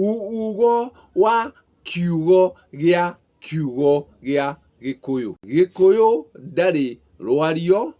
Uugo wa kiugo gĩa kiugo gĩa Gĩkũyũ. Gĩkũyũ ndarĩ rwario,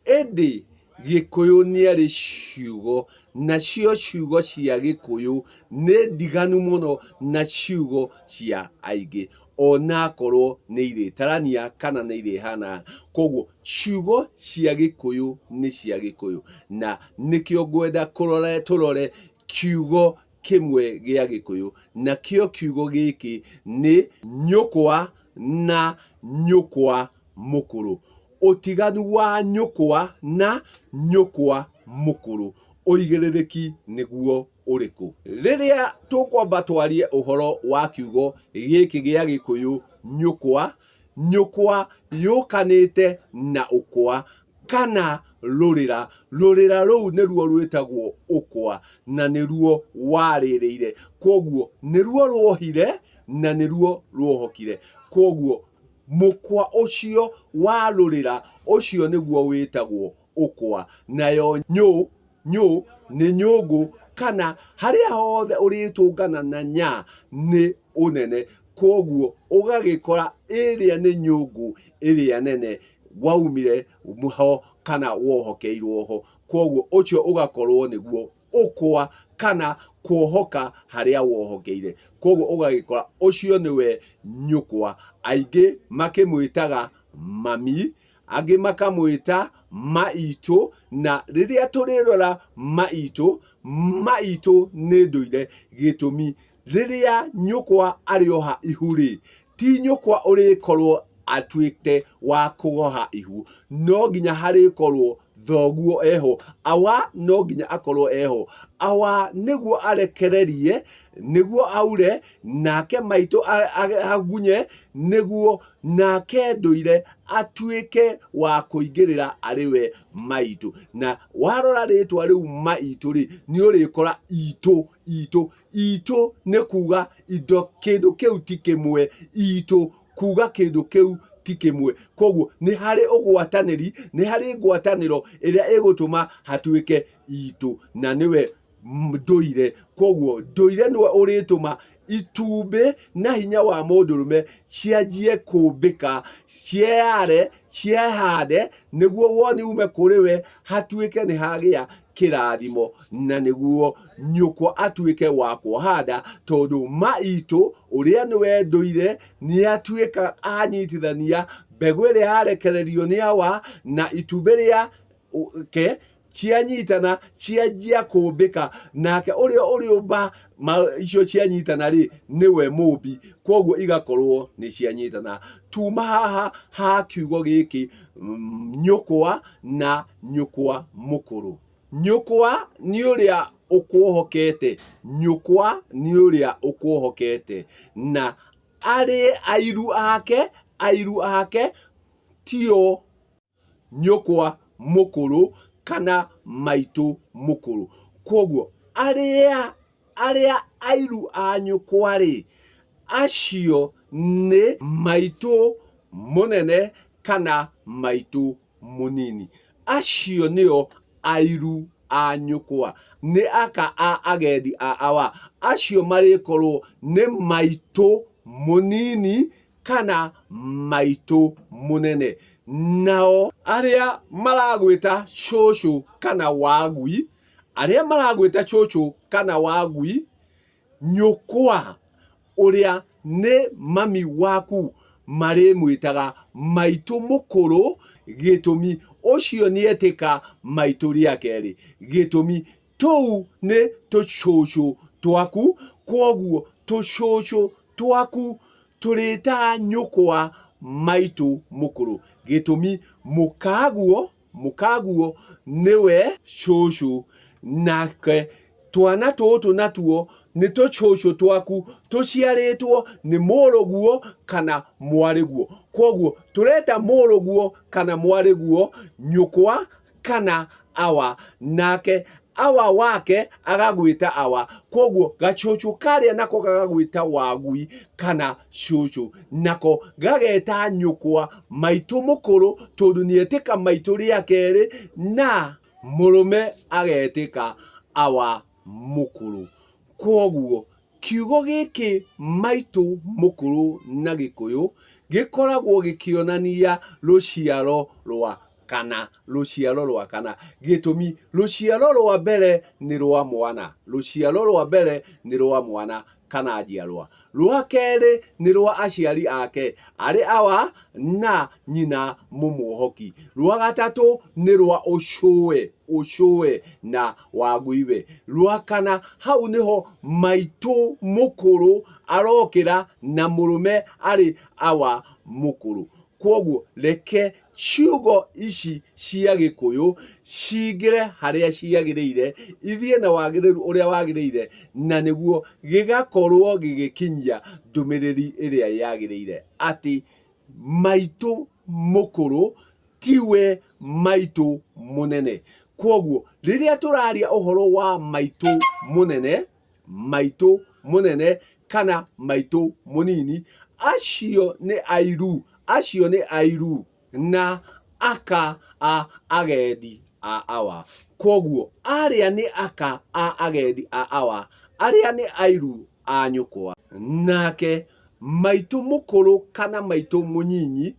ĩndĩ Gĩkũyũ nĩarĩ ciugo, nacio ciugo cia Gĩkũyũ nĩ ndiganu mũno na ciugo cia aingĩ, onakorwo nĩ irĩtarania kana nĩ irĩhanana. Koguo ciugo cia Gĩkũyũ nĩ cia Gĩkũyũ, na nĩkĩo ngwenda kũrora tũrore kiugo kĩmwe gĩa Gĩkũyũ, nakĩo kiugo gĩkĩ nĩ nyũkwa na nyũkwa mũkũrũ. Ũtiganu wa nyũkwa na nyũkwa mũkũrũ, ũigĩrĩrĩki nĩguo ũrĩkũ? Rĩrĩa tũkwamba twarie ũhoro wa kiugo gĩkĩ gĩa Gĩkũyũ nyũkwa, nyũkwa yũkanĩte na ũkwa kana rũrĩra. Rũrĩra rũu nĩruo rwĩtagwo ũkwa na nĩruo warĩrĩire. Kwoguo nĩruo ruohire na nĩruo ruohokire. Kwoguo mũkwa ũcio wa rũrĩra ũcio nĩguo wĩtagwo ũkwa. Nayo nyũ, nyũ nĩ nyũngũ kana harĩa hothe ũrĩtũngana na nya nĩ ũnene. Kwoguo ũgagĩkora ĩrĩa nĩ nyũngũ ĩrĩa nene waumire ho kana wohokeirwo ho. Kwoguo ũcio ũgakorwo nĩguo ũkwa kana kuohoka harĩa wohokeire. Kwoguo ũgagĩkora ũcio nĩwe nyũkwa. Aingĩ makĩmwĩtaga mami, angĩ makamwĩta maitũ, na rĩrĩa tũrĩrora maitũ, maitũ nĩ ndũire. Gĩtũmi Rĩrĩa nyũkwa arĩoha ihu-rĩ, ti nyũkwa ũrĩkorwo atuĩte wa kuoha ihu, no nginya harĩkorwo thoguo eho, awa no nginya akorwo eho, awa nĩguo arekererie, nĩguo aure, nake maitũ agunye, nĩguo nake ndũire atuĩke wa kũingĩrĩra arĩ we maitũ. Na warora rĩtwa rĩu maitũ-rĩ, nĩ ũrĩkora itũ, itũ itũ nĩ kuga indo kĩndũ kĩu ti kĩmwe itũ kuga kĩndũ kĩu ti kĩmwe koguo nĩ harĩ ũgwatanĩri nĩ harĩ ngwatanĩro ĩrĩa ĩgũtũma hatuĩke itũ na nĩwe ndũire koguo ndũire nĩwe ũrĩtũma itumbĩ na hinya wa mũndũrũme cianjie kũmbĩka cieyare ciehande nĩguo woni ume kũrĩ we hatuĩke nĩ hagĩa kĩrathimo na nĩguo nyũkwa atuĩke wa kuoha nda tondũ maitũ ũrĩa nĩwe ndũire nĩatuĩka anyitithania mbegũ ĩrĩa yarekererio nĩ awa na itumbĩ rĩa ke cianyitana cianjia kũmbĩka nake ũrĩa ũrĩũmba icio cianyitana rĩ nĩwe mũmbi koguo igakorwo nĩ cianyitana tuma haha ha kiugo gĩkĩ nyũkwa na nyũkwa mũkũrũ. Nyũkwa nĩ ũrĩa ũkwohokete, nyũkwa nĩ ũrĩa ũkwohokete, na arĩ airu ake, airu ake tio nyũkwa mũkũrũ kana maitũ mũkũrũ. Kwoguo arĩa arĩa airu a nyũkwa-rĩ, acio nĩ maitũ mũnene kana maitũ mũnini. Acio nĩo airu a nyũkwa. Nĩ aka a agendi a awa. Acio marĩkorwo nĩ maitũ mũnini kana maitũ mũnene. Nao arĩa maragwĩta cũcũ kana wagui, arĩa maragwĩta cũcũ kana wagui, nyũkwa ũrĩa nĩ mami waku marĩmwĩtaga maitũ mũkũrũ gĩtũmi ũcio nĩetĩka maitũ rĩa kerĩ gĩtũmi tũu nĩ tũcũcũ twaku kwoguo tũcũcũ twaku tũrĩtaga nyũkwa maitũ mũkũrũ gĩtũmi mũkaguo mũkaguo nĩwe cũcũ nake twana tũtũ natuo nĩ tũcũcũ twaku tũciarĩtwo nĩ mũrũguo kana mwarĩguo kwoguo tũreta mũrũguo kana mwarĩguo nyũkwa kana awa nake awa wake agagwĩta awa kwoguo gacũcũ karĩa nako gagagwĩta wagui kana cũcũ nako gageta nyũkwa maitũ mũkũrũ tondũ nĩetĩka maitũ rĩa kerĩ na mũrũme agetĩka awa mũkũrũ kwoguo Kiugo gĩkĩ maitũ mũkũrũ na Gĩkũyũ gĩkoragwo gĩkĩonania rũciaro rwa kana, rũciaro rwa kana. Gĩtũmi, rũciaro rwa mbere nĩ rwa mwana, rũciaro rwa mbere nĩ rwa mwana kana njiarwa. Rwa kerĩ nĩ rwa aciari ake, arĩ awa na nyina mũmuohoki. Rwa gatatũ nĩ rwa ũcũwe, ũcũwe na Wanguiwe. Rwa kana, hau nĩho maitũ mũkũrũ arokĩra na mũrũme arĩ awa mũkũrũ. Kwoguo reke ciugo ici cia Gĩkũyũ cingĩre harĩa ciagĩrĩire, ithiĩ na wagĩrĩru ũrĩa wagĩrĩire, na nĩguo gĩgakorwo gĩgĩkinyia ndũmĩrĩri ĩrĩa yagĩrĩire atĩ maitũ mũkũrũ tiwe maitũ mũnene. Kwoguo rĩrĩa tũraria ũhoro wa maitũ mũnene, maitũ mũnene kana maitũ mũnini, acio nĩ airu, acio nĩ airu na aka a agendi a awa. Kwoguo arĩa nĩ aka a agendi a awa, arĩa nĩ airu a nyũkwa. Nake maitũ mũkũrũ kana maitũ mũnyinyi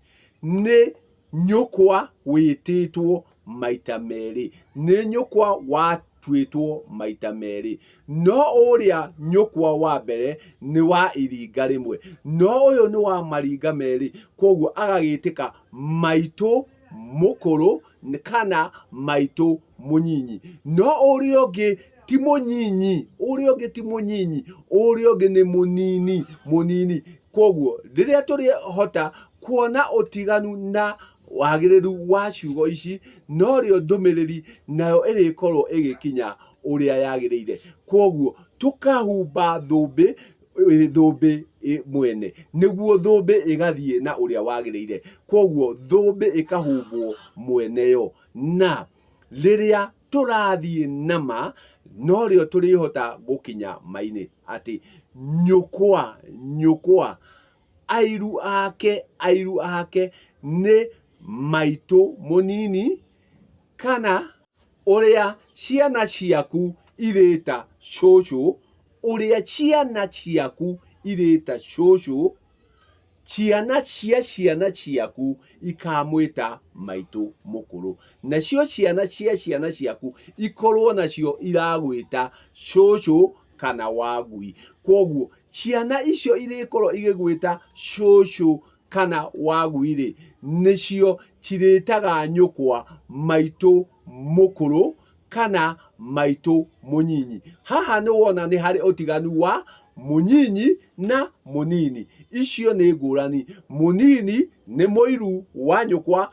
nĩ nyũkwa wĩtĩtwo maita merĩ, nĩ nyũkwa watuĩtwo maita merĩ. No ũrĩa nyũkwa wa mbere nĩ wa iringa rĩmwe, no ũyũ nĩ wa maringa merĩ, kwoguo agagĩtĩka maitũ mũkũrũ kana maitũ mũnyinyi. No ũrĩa ũngĩ ti mũnyinyi, ũrĩa ũngĩ ti mũnyinyi, ũrĩa ũngĩ nĩ mũnini, mũnini. Kwoguo rĩrĩa tũrĩhota kuona ũtiganu na wagĩrĩru wa ciugo ici, norĩo ndũmĩrĩri nayo ĩrĩkorwo ĩgĩkinya ũrĩa yagĩrĩire. Kwoguo tũkahumba thũmbĩ thũmbĩ mwene, nĩguo thũmbĩ ĩgathiĩ na ũrĩa wagĩrĩire. Kwoguo thũmbĩ ĩkahumbwo mwene yo. Na rĩrĩa tũrathiĩ na ma, norĩo tũrĩhota gũkinya ma-inĩ atĩ nyũkwa, nyũkwa, airu ake, airu ake nĩ maitũ mũnini kana ũrĩa ciana ciaku irĩta cũcũ, ũrĩa ciana ciaku irĩta cũcũ, Ciana cia ciana ciaku ikamwĩta maitũ mũkũrũ, nacio ciana cia ciana ciaku ikorwo nacio iragwĩta cũcũ kana wangui. Kwoguo ciana icio irĩkorwo igĩgwĩta cũcũ kana wangui-rĩ, nĩcio cirĩtaga nyũkwa maitũ mũkũrũ kana maitũ mũnyinyi. Haha nĩ wona nĩ harĩ ũtiganu wa mũnyinyi na mũnini. Icio nĩ ngũrani. Mũnini nĩ mũiru wa nyũkwa,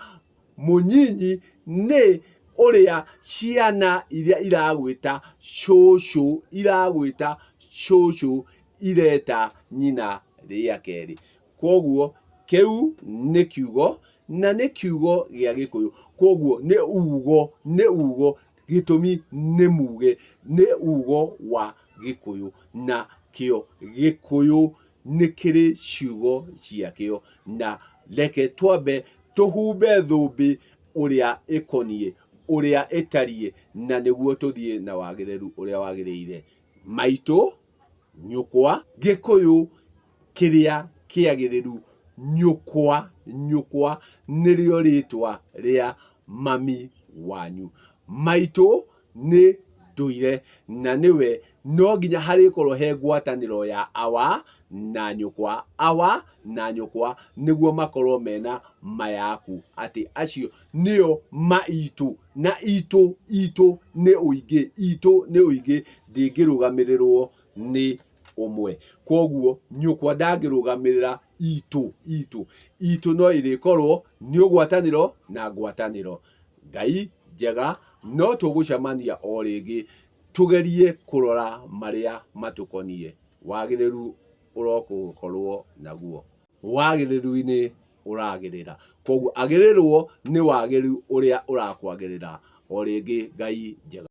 mũnyinyi nĩ ũrĩa ciana iria iragwĩta cũcũ, iragwĩta cũcũ ireta nyina rĩa kerĩ. Kwoguo kĩu nĩ kiugo na nĩ kiugo gĩa Gĩkũyũ. Kwoguo nĩ ugo, nĩ ugo, gĩtũmi nĩ muge, nĩ ugo wa Gĩkũyũ. Na kĩo Gĩkũyũ nĩ kĩrĩ ciugo ciakĩo. Na reke twambe tũhumbe thũmbĩ ũrĩa ĩkoniĩ, ũrĩa ĩtariĩ, na nĩguo tũthiĩ na wagĩrĩru ũrĩa wagĩrĩire. Maitũ, nyũkwa, Gĩkũyũ kĩrĩa kĩagĩrĩru nyũkwa, nyũkwa nĩrĩo rĩtwa rĩa mami wanyu. Maitũ nĩ ndũire na nĩwe no nginya harĩkorwo he ngwatanĩro ya awa na nyũkwa, awa na nyũkwa nĩguo makorwo mena ma yaku atĩ acio nĩo ma itũ na itũ itũ nĩ ũingĩ, itũ nĩ ũingĩ ndĩngĩrũgamĩrĩrwo nĩ ũmwe. Kwoguo nyũkwa ndangĩrũgamĩrĩra itũ, itũ. Itũ no ĩrĩkorwo nĩ ũgwatanĩro na ngwatanĩro. Ngai njega, no tũgũcemania o rĩngĩ tũgerie kũrora marĩa matũkoniĩ. Wagĩrĩru ũrogũkorwo naguo. Wagĩrĩru-inĩ ũragĩrĩra. Kwoguo agĩrĩrwo nĩ wagĩrĩru ũrĩa ũrakwagĩrĩra. O rĩngĩ Ngai njega.